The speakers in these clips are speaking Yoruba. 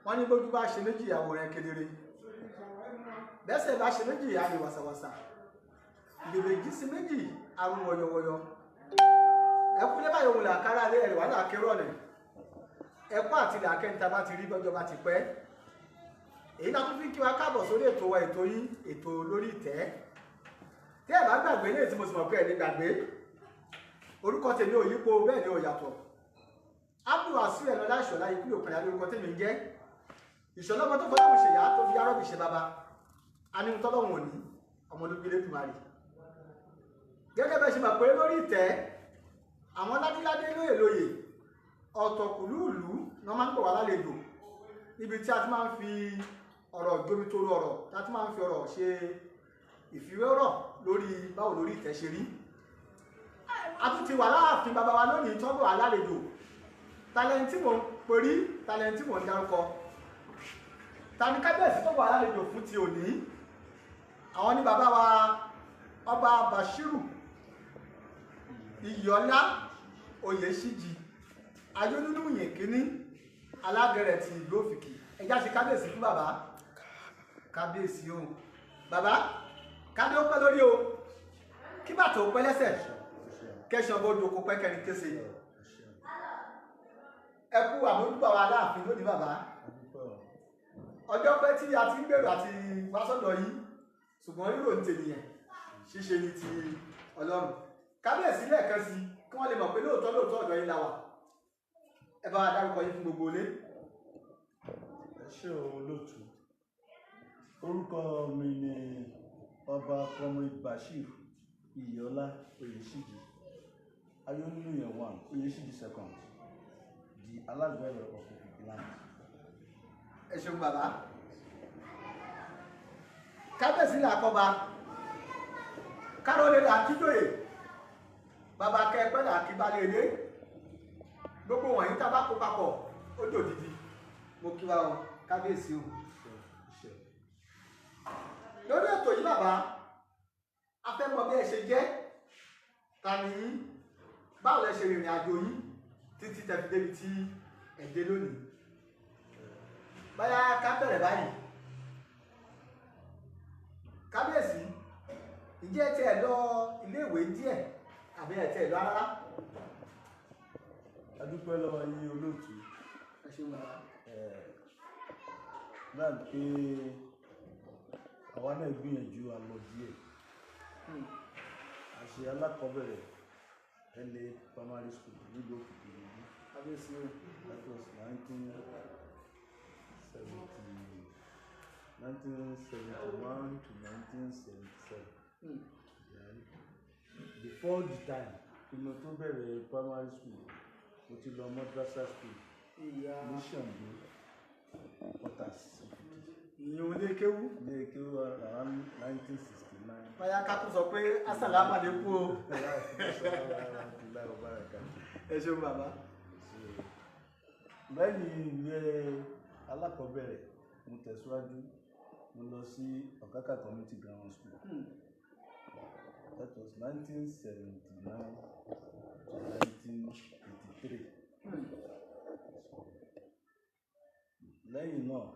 Wọ́n ní bójú bá ṣe méjì, àwòrán kedere, bẹ́sẹ̀ bá ṣe méjì, àrè wàsàwàsà, gbèbèjì sí méjì, àrùn wọ̀yọ̀wọ̀yọ̀. Ẹkú lẹ́bàá yòówù làkàrà lé ẹ̀rẹ̀ wàhálà kérò ọ̀nà ẹkú àti làkẹ́ńtà bá ti rí bọ́jọ́ bá ti pẹ́. Èyí náà tún fi kí wa káàbọ̀ sórí ètò wa, ètò yín, ètò Lórí Ìtẹ́. Tí ẹ bá gbàgbé ní èyí tí mo sì mọ̀ pé ẹ lè gbàgbé, orúkọ tèmi ò yípo, bẹ́ẹ̀ ni ò yàtọ̀. Abdulwasiu Ẹnọlá Ìṣọ̀lá ikú òkànlá lórúkọ tèmi ń jẹ́. Ìṣọ̀lá ọmọ tó fọlọ́run ṣèyá, tó fi arọ́bì ṣe bàbá aníhun tọ́lọ́run òní ọmọ olúgbélé tùmárì. Gẹ́gẹ́ bẹ́ẹ̀ ṣe mọ̀ pé lórí ìtẹ́, àwọn ládéládé, lóyè lóyè, ọ̀tọ̀kùlúùlú ni wọ́n máa ń pè wá lálejò, níbi tí a ti máa ń fi ọ̀rọ̀ jomitoro ọ̀rọ̀, tí a ti máa ń fi ọ̀rọ̀ ṣe ìfiwérọ̀ lórí báwo lórí ìtẹ́ ṣe rí. A tún ti wà láàfin bàbá wa lónìí tí wọ́n pè wá lálejò. Talent tí mò ń perí, talent tí mò ń dárúkọ, ta ni kábíyèsí tó wà lálejò fún ti òní? Àwọn ní bàbá wa, Ọba Bashiru Iyọlá Oyèsíjì, Ayénúnú Yìnkínní, Alágẹrẹ ti ìlú Òfìkì. Ẹjá ṣe kábíyèsí fún bàbá. Kábíyèsí o bàbá, kádé ó pẹ́ lórí o, kí bàtà ó pẹ́ lẹ́sẹ̀, kẹsàn-án bó doko pẹ́ kẹrin kése. Ẹ kú àmójúbà wa láàfin lónìí, bàbá. Ọjọ́ pẹ́ tí a ti ń gbèrò àti wá sọ́dọ̀ yín, ṣùgbọ́n rírò ní tènìyàn, ṣíṣe ní ti Ọlọ́run. Kábíyèsí, lẹ́ẹ̀kan sí, kí wọ́n lè mọ̀ pé lóòótọ́ lóòótọ́ ọ̀dọ̀ yín la wà, ẹ bá wa dárúkọ yín fún gbogbo ilé. Ẹ ṣé o, olóòtú. Orúkọ mi ni Ọba Comrade Bashir Iyọlá Oyèsíjì, Ayọ̀núyẹ̀ one, Oyèsíjì second, the Alágbẹ̀rẹ̀ of Òkìkí land. Ẹ ṣeun, bàbá. Kábíyèsí là kọba, kárólé là kíjòyè, bàbá kẹpẹ là kí balẹ̀ ilé. Gbogbo wọ̀nyí tá a bá kó papọ̀, ó dòdìdì. Mo kí wa o, kábíyèsí o. Lórí ètò yìí, bàbá, a fẹ́ mọ bí ẹ ṣe jẹ́, ta ni yín, báwo lẹ ṣe rìnrìn àjò yín títí tẹ́ fi débi tí ẹ dé lónìí. Báyà ká bẹ̀rẹ̀ báyìí. Kábíyèsí, ǹjẹ́ ẹ tiẹ̀ lọ iléèwé díẹ̀ àbí ẹ tiẹ̀ lọ rárá? A dúpẹ́ lọ́wọ́ yín, olóòtú. Ẹ ṣeun, bàbá. Náà pé àwa náà gbìyànjú, a lọ díẹ̀. A ṣe alákọ̀ọ́bẹ̀rẹ̀, LA Primary School nílùú Òkìkí yìí. Kábíyèsí o. That was 1971 to 1977. Then before the time tí mo tó bẹ̀rẹ̀ primary school, mo ti lọ madrasa school ní Ṣàngó Quarters, Òkìkí. Ìyẹn ilé kéwú. Ilé kéwú, around 1969. Báyà ká tún sọ pé asàlámù àlékún o. Ẹ ṣeun, bàbá. Lẹ́yìn ìwé alákọ̀ọ́bẹ̀rẹ̀, mo tẹ̀síwájú, mo lọ sí Ọ̀kákà Community Grammar School. That was 1979 to 1983. Lẹ́yìn náà,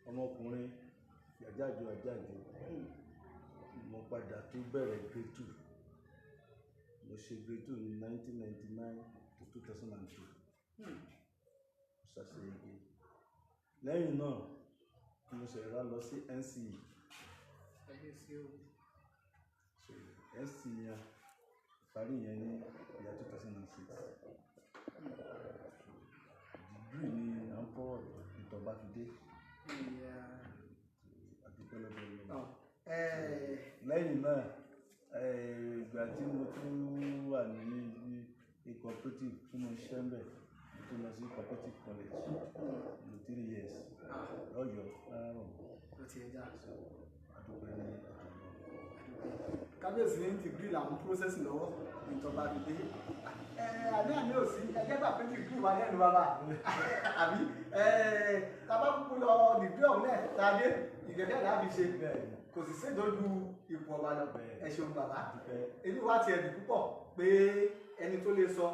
ọmọkùnrin àjájọ àjájọ, mo padà tún bẹ̀rẹ̀ grade two. Mo ṣe grade two ní 1999 to 2002. Mo ṣàṣeyege. Lẹ́yìn náà, mo ṣẹ̀ wá lọ sí NCE. Kábíyèsí o. So NCE yẹn, parí yẹn ní ìyá 2006. Degree ni à ń forward ìtọ́ba fi dé. Àdúpẹ́ lọ́dọ̀ Ọlọ́run. Lẹ́yìn náà, ìgbà tí mo tún wà ní ibi cooperative tí mo ṣiṣẹ́ ńbẹ̀, mo tún lọ sí cooperative college, mo 3 years lọ́yọ̀ọ́ láràárọ̀. Ó ti ẹ̀ já. Àdúpẹ́ ní ọ̀dọ̀ Ọlọ́run. Kábíyèsí ní degree làwọn process lọ́wọ́ ìjọba fi dé. Àní àní ò sí ẹjẹ́ gbà pé degree wà lẹ́nu bàbá, àbí tábà kúkú lọ degree ọ̀hún náà tá a dé ìgbẹ́fẹ́ là á fi ṣe, kò sì sí ìdójú ipò ọba lọ. Ẹ ṣeun, bàbá. Àdúpẹ́. Èmi wá tiẹ̀ dùn púpọ̀ pé ẹni tó lè sọ,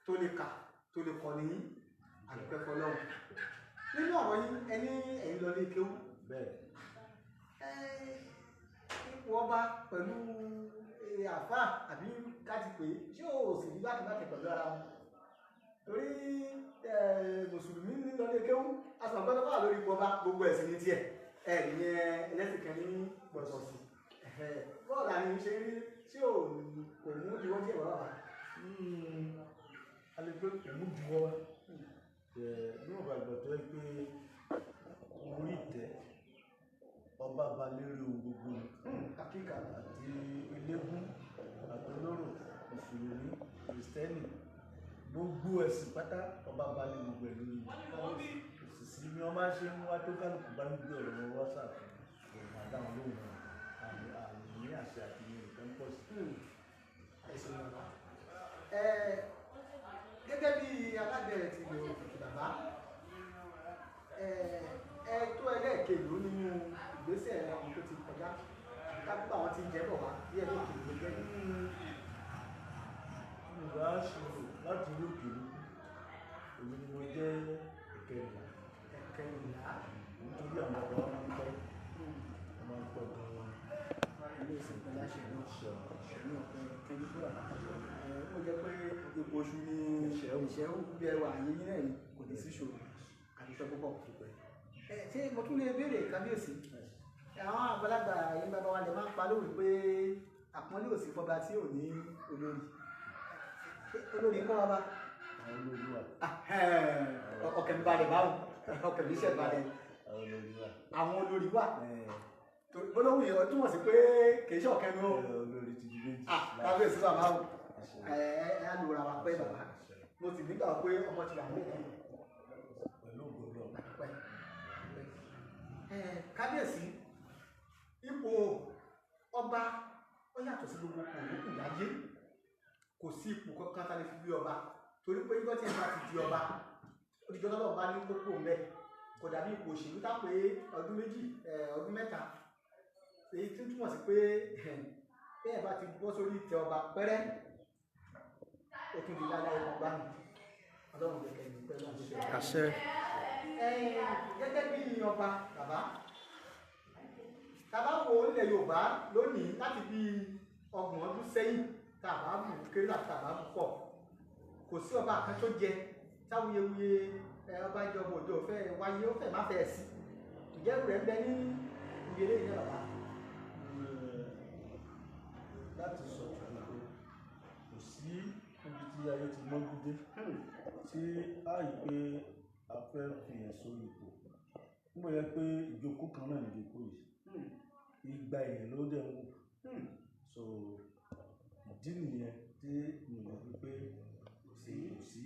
tó lè kà. tó lè kọ́ ní àdúpẹ́ fọlọ́run. Nínú ọ̀rọ̀ yín, ẹni ẹ̀yin lọ lé kéwú. Bẹ́ẹ̀. Ipò ọba pẹ̀lú àfáà àbí káti pé ṣé o sì ní bákẹ́bákẹ́ pẹ̀lú ara wọn? Torí mùsùlùmí ní lọ lé kéwú, a sì mọ̀ pé tó bá wà lórí ipò ọba gbogbo ẹ̀sìn ní tiẹ̀, ẹ̀ ìyẹn ẹlẹ́sìn kan ní gbọ̀dọ̀ sí. Bọ́ọ̀lù àní ṣe rí, ṣé o kò mú ìwọ́n díẹ̀ wá wá? A lè pé kò mú ìdíwọ́ wá. Níwọ̀n bá ìgbà tó yẹ pé orí ìtẹ́ ọba ba lérí ohun gbogbo ni. Àkíkà. Àti eléégún, àti olóró, mùsùlùmí, kìrìsìtẹ́nì, gbogbo ẹ̀sìn pátá ọba ba lé gbogbo ẹ̀ lórí. Kò sì sí bí wọ́n bá ṣe ń wá tó kálukú bá ń gbé ọ̀rọ̀ wọn wá sáàfin, òun máa dá wọn lóhùn wọn. Àmì ní àṣẹ àti ìyẹn nìkan pọ̀ sí. Ẹ̀sìn bàbá. Gẹ́gẹ́ bí alágbẹ̀rẹ̀ ti lè òkìkí bàbá, ẹ tó ẹlẹ́ẹ̀kejì nínú ìgbésẹ̀ àwọn tó ti kọjá, àbí ká gbọ́ àwọn tí ń jẹ́ bọ̀ wá bí ẹlẹ́ẹ̀kejì ló jẹ́ yìí. Yorùbá ṣòro láti rí òkèlú, èmi ni mo jẹ́ ìkẹrìnlá. Ẹ̀kẹrìnlá. Nítorí àwọn bàbá wa máa ń pẹ́, wọ́n máa ń pẹ́ gan-an. Ilé ìsìn pẹ̀lú àṣẹ náà. Ní ọ̀pẹ kẹjú fún bàbá. Ó jẹ́ pé ipò oṣù ni ìṣẹ́ bí ẹwà àyè yín náà ni kò ní sí ṣòro. Àdúpẹ́ púpọ̀. Ṣé mo tún lè béèrè kábíyèsí? Àwọn àgbàlagbà yín bàbá wa lè máa ń pa lórí pé àpọ́nlé ò sí fọba tí ò ní olórí. Ṣé olórí kọ́ bàbá? Àwọn olórí wà. Ọkàn mi balẹ̀ báwo? Ọkàn mi ṣẹ̀ balẹ̀. Àwọn olórí wà. Àwọn olórí wà. Gbólóhùn yẹn túmọ̀ sí pé kì í ṣọ̀kẹ́ nu o. Olórí ti di méjì. Kábíyèsí bàbá o. Ẹ á lu ra wa pẹ́ bàbá. Mo sì nígbà pé ọmọ ti wà ní ìlú. Pẹ̀lú ògo Ọlọ́run. Kábíyèsí, ipò ọba ó yàtọ̀ sí gbogbo ipò yòókù láyé. Kò sí ipò kankan tá a lè fi wé ọba, torí pé nígbà tí ẹ bá ti di ọba, òdìjọ́ tọ́lọ́ bá ní kókó ń bẹ̀. Kò dàbí ipò òṣèlú tá pé ọdún méjì, ọdún mẹ́ta. Èyí tí ó túmọ̀ sí pé bẹ́ẹ̀ bá ti bọ́ sórí ìtẹ́ ọba pẹ́rẹ́, ó tún di láíláí ọmọ gbánu. Ọlọ́run jẹ́ kẹ́yìn pẹ́ lọ́wọ́ ṣe. Àṣẹ. Gẹ́gẹ́ bí ọba bàbá, tá bá wo ilẹ̀ Yorùbá lónìí láti bí 30 ọdún sẹ́yìn, tá bá mú kéré àti tá bá mú pọ̀, kò sí ọba kan tó jẹ táwuyewuye ọba ìjọba òjò fẹ́ wáyé, ó fẹ́ má fẹ́ sí. Ǹjẹ́ irú rẹ̀ ń bẹ ní ìyẹlé yìí náà bàbá? Láti sọ tòótọ́, kò sí ibi tí ayé ti mọ́jú dé tí a yí pé a fẹ́ fi hàn sórí ipò. Nígbà yẹn pé ìjókòó kan náà ní ìjókòó yìí, igba èèyàn ló dẹ̀ ń wò. So ìdí nìyẹn tí mo lè fi pé kò sí.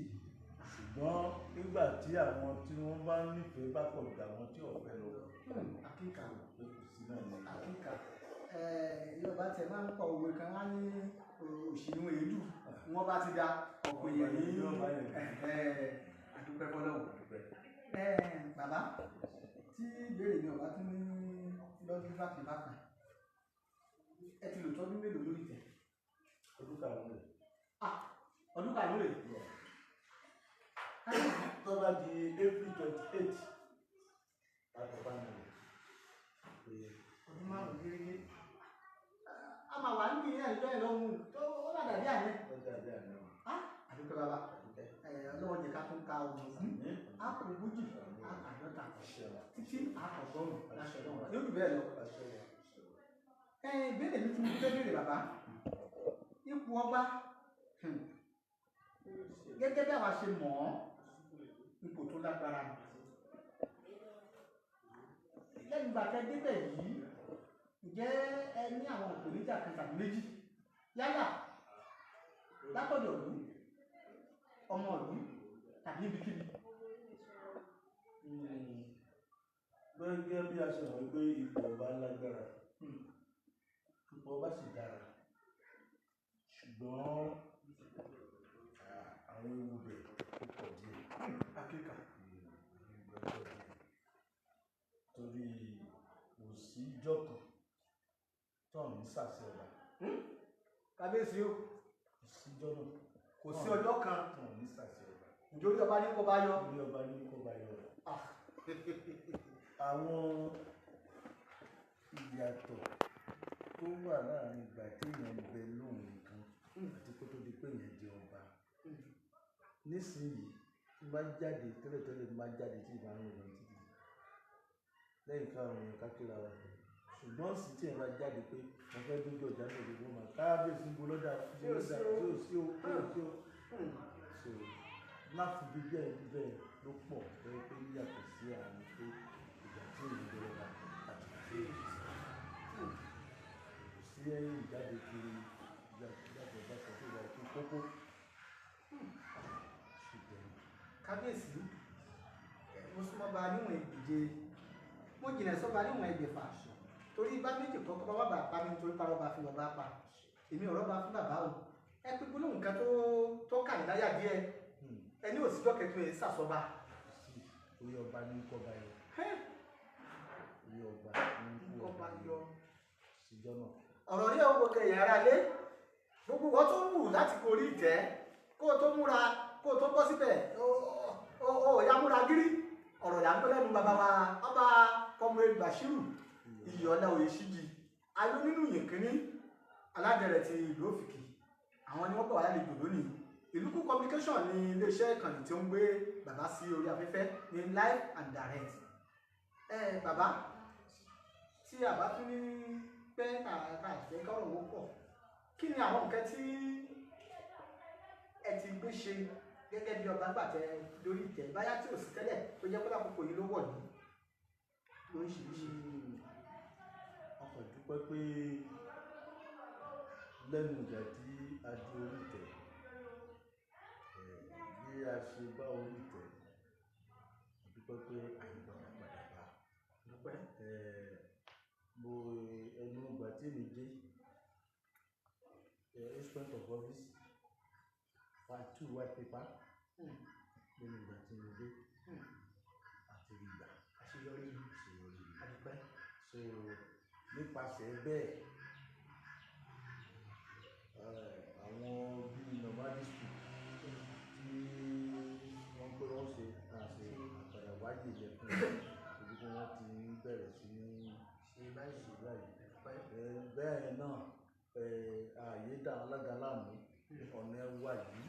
Ṣùgbọ́n nígbà tí àwọn tí wọ́n bá nífẹ̀ẹ́ bá pọ̀ ju àwọn tí ò fẹ́ lọ, Àkíkà. pé kò sí náà ní. Àkíkà. Yorùbá tẹ máa ń pa òwe kan wá ní òṣìnú èédú, wọ́n bá ti da ọ̀pọ̀ èèyàn ní àdúpẹ́ fọlọ́run. Bàbá, tí ìbéèrè mi ọba tún ní lọ́dún bákan bákan, ẹ ti lò tọ́dún mélòó lórí ìtẹ́? Ọdún karùn-ún rẹ̀. Ọdún karùn-ún rẹ̀. Tó bá di April 28, àtọ̀bá mi rẹ̀. Ọdún márùn-ún gírígí. A máa wà níbi ìyá ìjọ ìlọ́hun tó ó má dàbí àná. Ó dàbí àná. Àdúpẹ́ bàbá. Ọlọ́run jẹ́ ká tún ka ọgbọ̀n fún. A kò ogójì, a kà àádọ́ta, títí a kà ọgọ́rùn-ún láṣẹ Ọlọ́run. Yóò jù bẹ́ẹ̀ lọ. Ìbéèrè mi tí mo fẹ́ béèrè bàbá. Ipò ọba, gẹ́gẹ́ bí àwa ṣe mọ̀ ọ́, ipò tó lágbára ni. Lẹ́yìn ìgbà tẹ́ débẹ̀ yìí, ǹjẹ́ ẹ ní àwọn ìpèníjà kan tàbí méjì? Yálà látọ̀dọ̀ ìlú, ọmọ ìlú tàbí ibikíbi. Gẹ́gẹ́ bí a ṣe mọ̀ pé ipò ọba lágbára, ipò ọba sì dára, ṣùgbọ́n àwọn ewu bẹ̀ ó pọ̀ díẹ̀. Àkíkà. Torí kò sí ijọ́ kan tó ń ṣàṣẹ ọba. Kábíyèsí o. Kò sí ijọ́ náà. Kò sí ọjọ́ kan tó ń ṣàṣẹ ọba. Ǹjẹ́ orí ọba ní kó bá yọ? Orí ọba ní kó bá yọ. Ah. Àwọn ìyàtọ̀ tó wà láàrin ìgbà tí èèyàn ń bẹ lóhùn nìkan àti kó tó di pé èèyàn di ọba. Nísìnyìí, tí bá jáde tẹ́lẹ̀tẹ́lẹ̀, tí bá jáde tí ìbá ń rìn lọ títì lẹ́yìn káwọn èèyàn kákìlà wa, ṣùgbọ́n sì tí èèyàn bá jáde pé mo fẹ́ dójú ọjà ní òdòdó mà káábíyèsí ń bo lọ́dà Tí ò sí lọ́dà o. tí ò sí o, tí ò sí o. So láti bí bẹ́ẹ̀ bí bẹ́ẹ̀ ló pọ̀ lọ́wọ́ pé yàtọ̀ sí àárín pé ìgbà tí èèyàn jẹ́ ọba àti ìgbà tí èèyàn kò sí ẹ̀yìn ìjáde kiri ìjáde ọba kan tó ìgbà tó kókó ṣùgbọ́n. Kábíyèsí, mo súnmọ́ ba níwọ̀n 1,200, mo jìnà sọ́ba níwọ̀n 1,600, torí bá méjì kọ́kọ́ bá bàbá pa mi, nítorí parọ́ bá fi bàbá pa èmi, ọ̀rọ̀ bá fún bàbá o. Ẹ pé gbólóhùn kan tó kà ní láyà díẹ̀, ẹni òsíjọ́ kẹtù ẹ̀ sàsọba. Sí, orí ọba ní kọba yọ. Orí ọba ní kọ́ba yọ. Síjọ́ náà. Ọ̀rọ̀ rí ọwọ́ gbogbo ẹ̀yà ara lé gbogbo wọn tó wù láti gorí ìtẹ́, kó o tó múra, kó o tó bọ́ síbẹ̀, ó ya múra gírí. Ọ̀rọ̀ là ń gbọ́ lẹ́nu bàbá wa, Ọba Comrade Bashiru Iyọ̀lá Oyèṣíjì ayé nínú yìnkínní aládẹ̀rẹ̀ ti ìlú Òfìkì. Àwọn ni wọ́n bọ̀ wá lálejò lónìí. Ìlúkú Communication ní iléeṣẹ́ ìkànnì tí ó ń gbé bàbá sí orí afẹ́fẹ́ ní live and direct. Ẹ bàbá, tí a bá tún ní pẹ́ tààtà ìfẹ́ kọ́rọ̀ owó pọ̀, kí ni àwọn nǹkan tí ẹ ti gbé ṣe gẹ́gẹ́ bí ọba gbàtẹ lórí ìtẹ́, báyá tí ò sí tẹ́lẹ̀, tó jẹ́ pé lákòókò yìí ló wọ̀ ní lóríṣiríṣi? A kàn dúpẹ́ pé lẹ́nu ìgbà tí a di orí ìtẹ́, bí a ṣe bá orí ìtẹ́, a dúpẹ́ pé àyípadà padà bá. Dúpẹ́. Mo ẹnu ìgbà tí èmi dé, instrument of office part two white paper, lẹ́nu ìgbà tí mo dé àti rí gbà. Àṣeyọrí ni. Àṣeyọrí ni. A dúpẹ́. So nípasẹ̀ bẹ́ẹ̀, àwọn bíi nomadic school tí wọ́n pé wọ́n ṣe àṣe àpàdà wáyé ilẹ̀kùn ibi tí wọ́n ti ń bẹ̀rẹ̀ sí ní ṣe báyìí. Ṣe báyìí. Dúpẹ́. Bẹ́ẹ̀ náà, ààyè dá alága láàmú ọ̀nà wà yìí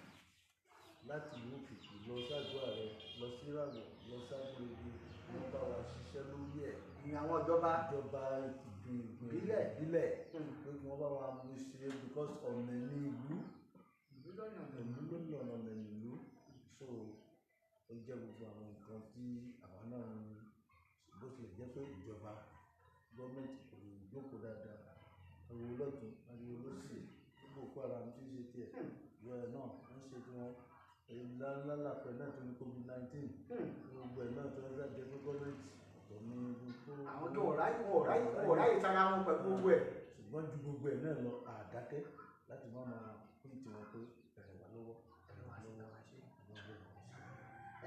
láti ìlú Òkìkí lọ ságọ́ ààrẹ, lọ sí Ìràwọ̀, lọ sábúrẹ́dẹ, wọ́n bá wa ṣiṣẹ́ lórí ẹ̀. Ìyẹn àwọn ìjọba ìjọba ìbílẹ̀. Ìbílẹ̀, pé kí wọ́n bá wa mú ṣe, because ọ̀nà ní ìlú. Ìlú lọ́nà. Ìlú ló ní ọ̀nà ní ìlú. So ó jẹ́ gbogbo àwọn nǹkan tí àwa náà ń, bó tilẹ̀ jẹ́ pé ìjọba gọ́ọ̀mẹ̀ntì kò jókòó dáadáa, ariwo lọ́tún, ariwo lósì, Boko Haram tí ń ṣe tiẹ̀, ìwọ ẹ̀ náà ń ṣe tiwọn, èyí ńlá ńlá làpẹ̀ náà tó ní COVID-19, gbogbo ẹ̀ náà tó ń jáde pé gọ́ọ̀mẹ̀ntì ọ̀tọ̀ ní ibi tó. Àwọn tó ọ̀ráyè, wọn ọ̀ráyè, wọn ọ̀ráyè tara wọn pẹ̀lú gbogbo ẹ̀. Ṣùgbọ́n ju gbogbo ẹ̀ náà lọ, àdákẹ́ láti má máa pín tiwọn pé ẹ̀rẹ̀ wá lọ́wọ́, ẹ̀rẹ̀ wá lọ́wọ́, ẹ̀rẹ̀ wá lọ́wọ́.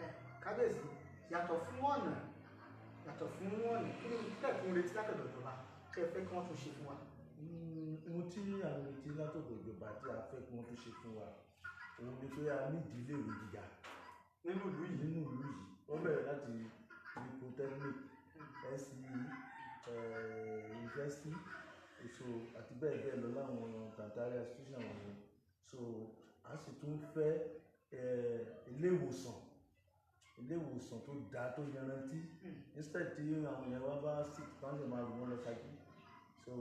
Ẹ kábíyèsí, yàtọ̀ fún ọ̀nà, kí ni tẹ̀kún retí látọ̀dọ̀ ìjọba kí ẹ fẹ́ kí wọ́n tún ṣe fún wa? Ohun tí à ń retí látọ̀dọ̀ ìjọba tí a fẹ́ kí wọ́n tún ṣe fún wa, òun ni pé a ní ìdílé ìwé gíga nínú ìlú yìí. Nínú ìlú yìí. Wọ́n bẹ̀rẹ̀ láti ní polytechnic, NCE, university, so àti bẹ́ẹ̀ bẹ́ẹ̀ lọ láwọn tertiary institution wọ̀nyẹn. So a sì tún fẹ́ ilé ìwòsàn tó dáa, tó yanrantí, instead tí àwọn èèyàn wa bá sick tán lè máa rù wọ́n lọ Ṣakí. So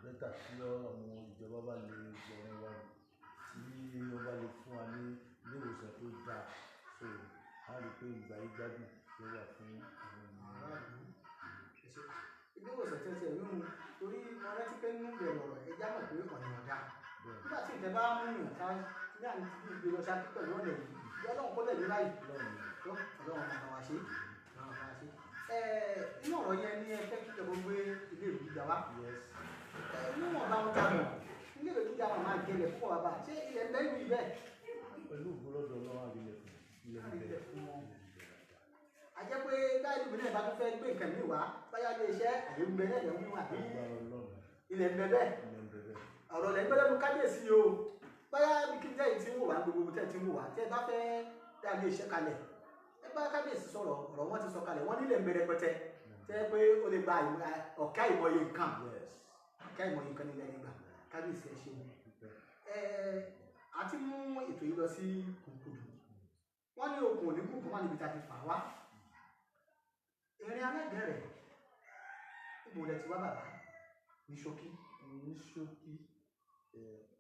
better tí àwọn ìjọba bá lè gbọ̀rọ̀ wa, tí wọ́n bá lè fún wa ní ilé ìwòsàn tó dáa, so a rí i pé ìgbà yìí gbádùn ló wà fún àwọn ènìyàn. Aráàlú, ilé ìwòsàn tí ẹ ti ẹ̀ wíwú, torí mo rántí pé nínú ìbẹ̀rẹ̀ ọ̀rọ̀, ẹ já mọ̀ pé ọ̀nà ọ̀dà. Nígbà tí ìtẹ́ bá mú yàn ká ní àná tí ìgbé lọ Ṣakí pẹ̀lú ọ̀nà yìí, ìjọ Ọlọ́run kó tẹ̀lé báyìí Lọ́run. Tó Ọlọ́run máa bá wa ṣe, Ọlọ́run bá wa ṣe. Inú ọ̀rọ̀ yẹn ní ẹ fẹ́ kí ìjọba gbé ilé ìwé gíga wá. Yes. Níwọ̀n bá wọn ta mọ̀, ilé ìwé gíga wọn máa jẹlẹ̀ fún bàbá. Ṣé ilẹ̀ ń bẹ níbi bẹ́ẹ̀? Pẹ̀lú ògbólọ́dọ̀ Ọlọ́run, àrílẹ̀ fún ilẹ̀ ń bẹ. Àrílẹ̀ fún wọn. A jẹ́ pé báyìí ìlú náà bá tún fẹ́ gbé nǹkan míì wá, báyà ilé iṣẹ́ àyè ń bẹ náà lẹ́wọ̀n wíwọ̀n àbí? Agbára Ọlọ́run. Ilẹ̀ ń bẹ bẹ́ẹ̀. Ilẹ̀ ń bẹ bẹ́ẹ̀. Ọ̀rọ̀ lẹ́ gbọ́dọ̀ nu kábíyèsí o. Báyà bí kí n tẹ́ yìí ti ń wò wá, gbogbo tẹ́ ti ń wò wá, tẹ́ ẹ bá fẹ́ dá ilé iṣẹ́ kalẹ̀. Ẹ bá kábíyèsí sọ̀rọ̀, ọ̀rọ̀ wọn ti sọ kalẹ̀, wọ́n nílẹ̀ ń bẹ rẹpẹtẹ tẹ́ pé ó lè gba ọ̀kẹ́ àìmọye nǹkan, ọ̀kẹ́ àìmọye nǹkan nílẹ̀ nígbà. Kábíyèsí, ẹ ṣeun. Ẹ àti mú ètò yìí lọ sí kùkùdù. Wọ́n ní okùn òní kùkù má níbi tá a ti fà wá. Ìrìn alágẹ̀rẹ̀, níbo lẹ ti wá, bàbá, ní ṣókí? Ní ṣókí,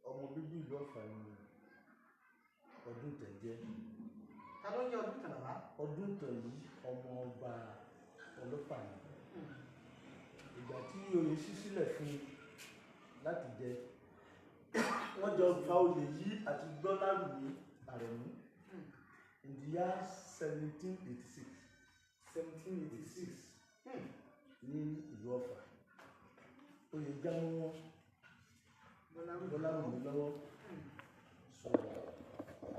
ọmọ bíbí ìlú Ọ̀fà ni ọdún tẹ̀ jẹ́. Ta ló ń jẹ́ ọdún tàn, bàbá? Ọdún tẹ̀ yìí, ọmọ ọba Ọlọ́fà ni. Ìgbà tí oyè ṣí sílẹ̀ fún un láti jẹ, wọ́n jọ fa oyè yìí àti Gbọ́lárùmí Àrẹ̀mú in the year 1786. 1786. Ní ìlú Ọ̀fà. Oyè já mọ́ wọn Gbọ́lárùmí lọ́wọ́. So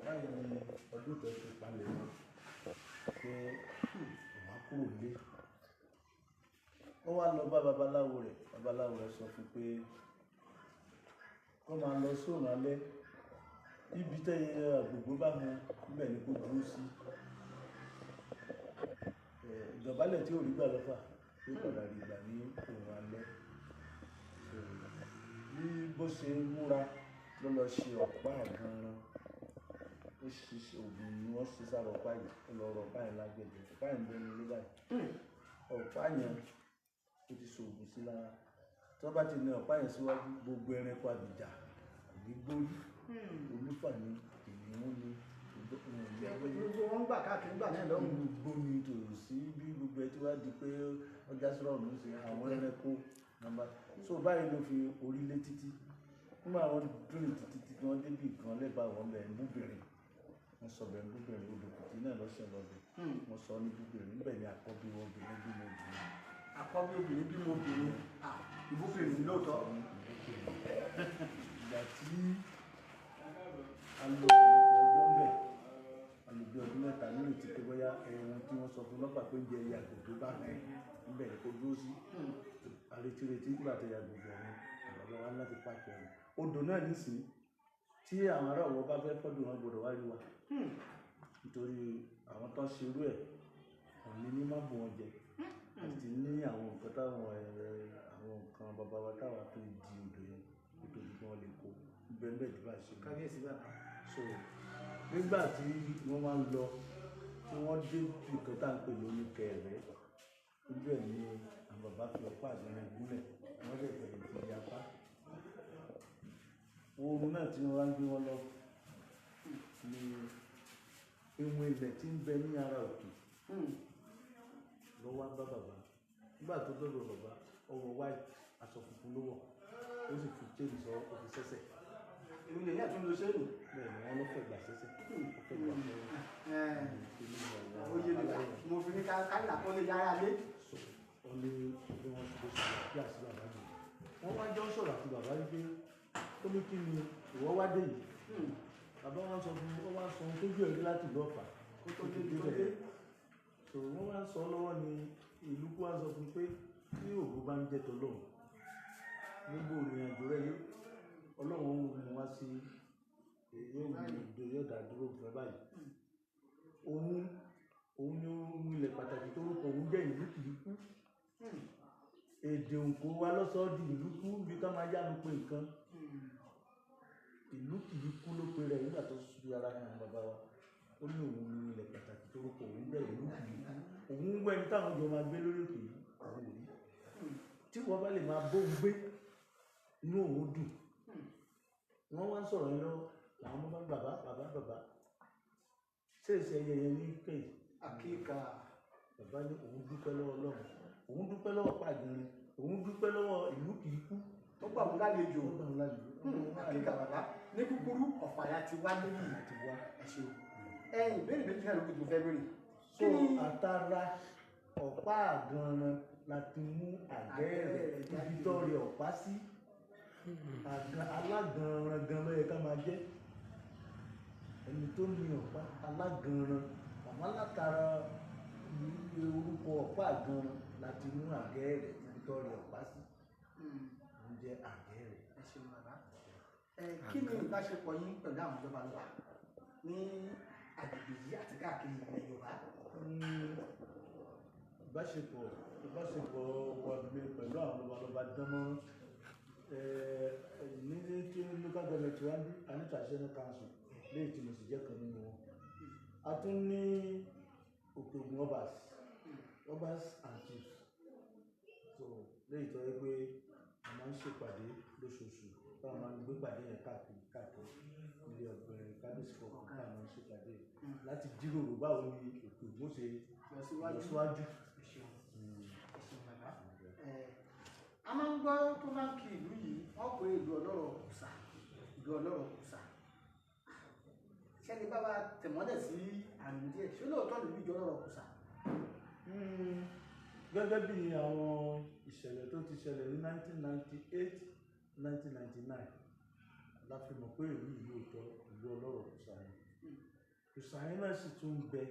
báyìí ni ọdún tó fi palẹ̀ mọ́ pé òun á kúrò nílé. Wọ́n wá lọ bá babaláwo rẹ̀. Babaláwo rẹ̀ sọ fún pé kó máa lọ sóòrùn alẹ́, ibi tẹ́yẹ àgbègbè bá mu níbẹ̀ ni kó dúró sí. Ìdọ̀bálẹ̀ tí ò rí gbà lọ́fà yóò padà rí gbà ní òun alẹ́. So, bí bó ṣe múra ló lọ ṣe ọ̀pá àgànran. Ó ṣe oògùn ni wọ́n ṣe sára ọ̀pá yìí. Ó lọ rọ ọ̀pá yẹn lágbẹ̀dẹ. Ọ̀pá yẹn ń bẹ ní ilé báyìí. Ọ̀pá yẹn, ó ti ṣe oògùn sí lára. Tí wọ́n bá ti na ọ̀pá yẹn síwájú, gbogbo ẹranko àbìjà kò ní gbórí. Olúfà ni, kìnìún ni, Gbogbo wọn gbà káàkiri gbà náà lọ́hùn. Gbogbo ni tòrò sí bí gbogbo ẹ tí wàá di pé ọjà sọ̀rọ̀ ló ń ṣe àwọn ẹranko nàmbà. So báyìí ló fi orí lé títí. Nígbà wọn dúró títí tí wọ́n débi kan lẹ́bàá wọn bẹ̀ ń búbìrín, wọ́n sọ bẹ̀ ń búbìrín. Odò kùtì náà lọ́sẹ̀ lọ́bẹ̀, wọ́n sọ ní búbìrín. Níbẹ̀ ni àkọ́bí wọn obìnrin bímọ obìnrin. Àkọ́bí obìnrin bímọ obìnrin, ìbúfèrè ní lóòótọ́. Ìgbà tí a lò ọ̀pọ̀lọpọ̀ ọjọ́ ń bẹ̀, a lò bí ọdún 3 nírètí pé bóyá ẹ̀hún tí wọ́n sọ fún lọ́pàá pé ń jẹ ẹyẹ àgbòdo bá rẹ̀ níbẹ̀ ni kò dúró sí. Àrètírètí nígbà tó yà gbogbo ọ̀run, àbàbà wa láti pààkì ọ̀run odò náà nísìnyí. Tí àwọn ará Ọ̀wọ̀ bá fẹ́ fọ́dún, wọn gbọ́dọ̀ wá rí wa, nítorí àwọn tó ń ṣerú ẹ̀ òní ní má bù wọn jẹ. Àti ní àwọn nǹkan táwọn àwọn nǹkan bàbá wa táwa fi di odò yẹn kó tó di pé wọ́n lè kó bẹ́ẹ̀ bẹ́ẹ̀ dìbà ṣe. Kábíyèsí, bàbá. So nígbà tí wọ́n máa ń lọ, tí wọ́n dé nǹkan tá à ń pè lóní kẹrẹ, níbẹ̀ ni àwọn bàbá fi ọ̀pá àgbẹ̀rẹ̀ gúnlẹ̀, wọ́n lè bẹ̀rẹ̀ sí apá oorun náà tí wọ́n wá ń gbé wọn lọ ní ìwọ̀n ilẹ̀ tí ń bẹ ní ara òkè ló wá bá bàbá. Nígbà tó dọ̀dọ̀ bàbá, ọwọ́ white, aṣọ funfun ló wọ̀, ó sì fi chain sọ, ó fi sẹ́sẹ̀. Èmi lè ní àtúndò ṣéènì. Bẹ́ẹ̀ ni wọ́n ló fẹ́ gbà sẹ́sẹ̀, ó fẹ́ gbà sẹ́sẹ̀. Ó yé mi, mo fi ní ká là kó lè yára lé. So wọ́n ní bí wọ́n ṣe ṣe bí àti bàbá mi wọ́n wá jọ ń sọ̀rọ̀ àti bàbá wípé ó ní kí ni ìwọ wá dé yìí. Bàbá wa sọ fún wọn, wá sọ ohun tójú ẹ̀rí láti ìlú Ọ̀fà kó tó dé tó dé. So wọ́n wá sọ lọ́wọ́ ni ìlú kó wá sọ fún pé tí ògo bá ń jẹ́ tọlọ́run, gbogbo ìrìn àjò rẹ yóò, Ọlọ́run ó mú wá sí, yóò mú ìdó, yóò dá dúró fún ẹ báyìí. Òun ni ohun ilẹ̀ pàtàkì tó rúkọ òun jẹ́ ìlú kìí kú. Èdè òǹkó wa lọ́sọ̀ọ́ di ìlú kú bí ká máa yánu pé nǹkan ìlú kìí kú ló pe rẹ̀. Nígbà tó fi ara hàn bàbá wa, ó ní òun ní ilẹ̀ pàtàkì tó rúkọ òun jẹ́ ìlú kìí kú. Òun ń wẹ́ni táwọn jọ máa gbé lórí òkè yìí, òun ò rí. Tí wọ́n bá lè máa bóun gbé, inú òun dùn. Wọ́n wá ń sọ̀rọ̀ yẹn lọ́wọ́ làwọn ọmọ bá ń bàbá bàbá bàbá ṣé ìṣe ẹyẹ yẹn ní kéyì. Àkíkà. Bàbá ní òun dúpẹ́ lọ́wọ́ Ọlọ́run, òun dúpẹ́ lọ́wọ́ pàgìrì, òun dúpẹ́ lọ́wọ́ ìlú kìí kú tó gbà wọ́n lálejò. Ó gbà wọ́n lálejò. Àkíkà, bàbá. Ní kúkúrú, Ọ̀fàyà ti wá níbí. Ti wá. Ẹ ṣeun. Ẹ̀yin ìbéèrè méjì náà ló kù tó fẹ́ béèrè. So àtàrà ọ̀pá àgànran la ti mú àgẹ́rẹ̀, ibi tó rí ọ̀pá sí alágànran gan ló yẹ ká máa jẹ́ ẹni tó ní ọ̀pá alágànran. Àmọ́ látara orúkọ ọ̀pá àgànran la ti mú àgẹ́rẹ̀, ibi tó rí ọ̀pá sí ń jẹ́ àgẹ́rẹ̀. Ẹ ṣeun, bàbá. Ẹ kí ni ìbáṣepọ̀ yín pẹ̀lú àwọn ìjọba lọ́wọ́ ní agbègbè? agbègbè yìí àti káàkiri ilẹ̀ Yorùbá? Ìbáṣepọ̀ wa mi pẹ̀lú àwọn lọ́balọ́ba dánmọ́rán. Ní tí local government wa ń bí, a ní traditional council léyìí tí mo sì jẹ́ kan nínú wọn. A tún ní Òkè Ògùn obas and chiefs, so léyìí tó yẹ pé a máa ń ṣèpàdé lóṣooṣù, táwọn máa ń gbé pàdé yẹn káàkiri káàkiri ilé ọgbẹ kábíyèsí kọ̀ọ̀kan, táwọn máa ń ṣèpàdé láti jíròrò báwo ni Òkè Ògùn ṣe lọ síwájú. Lọ síwájú. Ẹ ṣeun, ẹ ṣeun bàbá. A máa ń gbọ́ tó máa ń kí ìlú yìí, wọ́n pè é ìlú ọlọ́rọ̀ kùsà, ìlú ọlọ́rọ̀ kùsà. Ṣẹ́ni bá wa tẹ̀mọ́lẹ̀ sí àrùn díẹ̀, ṣé lóòótọ́ ìlú ìjọ ọlọ́rọ̀ kùsà? Gẹ́gẹ́ bí àwọn ìṣẹ̀lẹ̀ tó ti ṣẹlẹ̀ ní 1998, 1999 la fi mọ̀ pé ìlú yìí lóòótọ́ ìlú ọlọ́rọ̀ kùsà ni. Kùsà yẹn náà sì tún ń bẹ.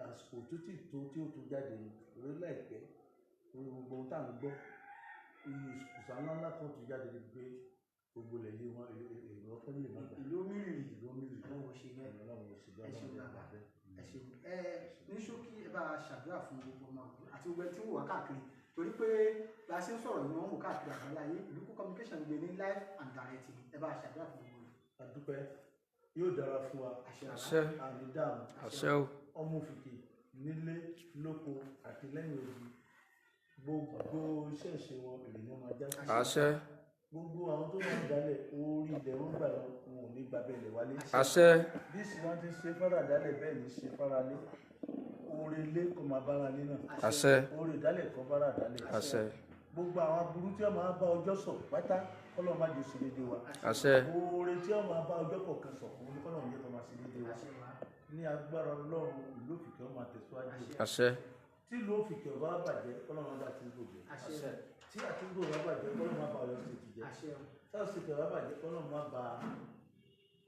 Àsìkò tó ti tó tí ó tún jáde ní orí láìpẹ́, orí gbogbo ohun tá à ń gbọ́, iye kùsà ńláńlá kan tún jáde ní pé gbogbo ilẹ̀ yìí wọn èrò ọkọ lè má gbà. Ìlú mírìrì. Ìlú mírìrì. Ọlọ́run ò ṣe bẹ́ẹ̀. Ọlọ́run ò ṣe bẹ́ẹ̀. Ẹ ṣeun Ọlọ́run ò bàbá. ṣe bẹ́ẹ̀. Ẹ ṣeun. Ẹ ní ṣókí, ẹ bá a ṣàdúrà fún gbogbo ọmọ ìlú àti gbogbo ẹni tí ń wò wá káàkiri, torí pé bá a ṣe ń sọ̀rọ̀ yìí, wọ́n ń wò káàkiri àgbáyé ayé. Ìlúkú Communication gbé ní live and direct. Ẹ bá a ṣàdúrà fún gbogbo ìlú. A dúpẹ́, yóò dára fún wa. Àṣẹ bàbá. Àṣẹ. Àní dààmú. Àṣẹ o. Ọmọ Òfìkì nílé lóko àti lẹ́yìn odi, gbogbo iṣẹ́ ìṣe wọn, èrè ni wọ́n máa já sí. Àṣẹ. Gbogbo àwọn tó máa ń dalẹ̀ orí ilẹ̀ wọn gbà lọ, wọn ò ní gbàbẹ̀ ilẹ̀ wálé. Àṣẹ. Bí sì wọ́n ti ṣe fara dálẹ̀, bẹ́ẹ̀ ní ṣe fara lé. Oore ilé kò máa bára lé náà. Àṣẹ. Oore ìdálẹ̀ kò bára dálẹ̀. Àṣẹ. Gbogbo àwọn aburú tí wọ́n máa bá ọjọ́ sọ pátá, kọ́lọ́ má jò sí dédé wa. Àṣẹ. Oore tí wọ́n máa bá ọjọ́ kọ̀ọ̀kan sọ, òun ni kọ́lọ́ ń jẹ́ kó máa sí dédé wa. Àṣẹ bàbá. Ní agbára Ọlọ́run, ìlú Òfìkì ó máa tẹ̀síwájú. Àṣẹ. Tí ìlú Òfìkì ọba bàjẹ́, kọ́lọ́ má bà Àtìgbò jẹ́. Àṣẹ. Tí Àtìgbò bá bàjẹ́, kọ́lọ́ má bà Ọ̀yọ́ State jẹ́. Àṣẹ. Tí Ọ̀yọ́ State bá bàjẹ́, kọ́lọ́ má bà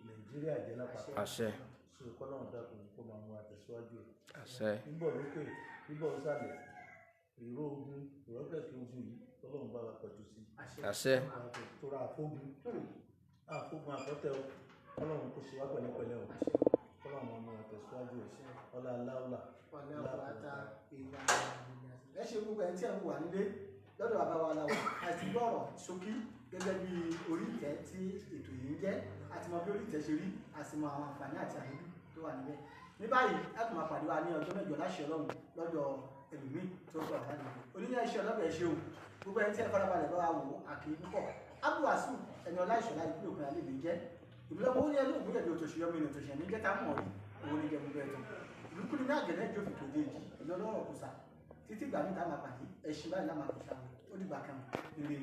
Nàìjíríà jẹ́ lápapọ̀. Àṣẹ. So kọ́lọ́ dákun kó máa mú wa tẹ̀síwájú. Àṣẹ. Bíbọ̀ lókè, bíbọ̀ sàlẹ̀, ìró ogun, ìrọ́kẹ̀kẹ̀ ogun yìí, Ọlọ́run bá wa pẹ̀tù sí. Àṣẹ. Àṣẹ. Tóra àfógun àfógun àfọ́tẹ́ o, Ọlọ́run kò ṣe wá pẹ̀lẹ́pẹ̀lẹ́ o. Àṣẹ. Ọlọ́run máa mú wa tẹ̀síwájú o. Ọlá aláwùlà. Wàlẹ́ ọ̀pọ̀lọpọ̀ ìlà ẹ ṣe gbogbo ẹni tí ẹ ń wà nílé lọ́dọ̀ bàbá wa la wà àti gbọ́rọ̀ ṣókí gẹ́gẹ́ bí orí ìtẹ́ tí ètò yìí ń jẹ́, àti mọ bí orí ìtẹ́ ṣe rí, àti mọ àwọn àǹfààní àti àléébù tó wà níbẹ̀. Ní báyìí, ẹ tún máa pàdé wa ní ọjọ́ 8 láṣẹ Ọlọ́run lọ́dọ̀ ẹlòmíì tó gbà wá nìyẹn. Oníyàn iṣẹ́ ọlọ́bẹ̀ ṣe o. Gbogbo ẹni tí ẹ farabalẹ̀ bá wa wò ó, àkèé púpọ̀. Abdulwasu ẹni ọlá ìṣọ̀lá ìpínlẹ̀ Ògùn alẹ́ mi jẹ́ ìbílẹ̀ owó ní ẹni ògúnlẹ̀ bí òtòṣì yọmọ ènìyàn tòṣì ẹni jẹ́ta mọ̀ rí òun ní jẹ gbogbo ẹ̀tàn. Ìlú kúni ní àgẹ̀dẹ̀ jó fi tòde èjì ìlú ọlọ́rọ̀ kùsà títí ìgbà níta máa pàdé ẹ̀ṣin báyìí lá máa kùsà. Ó dìgbà kan, ire.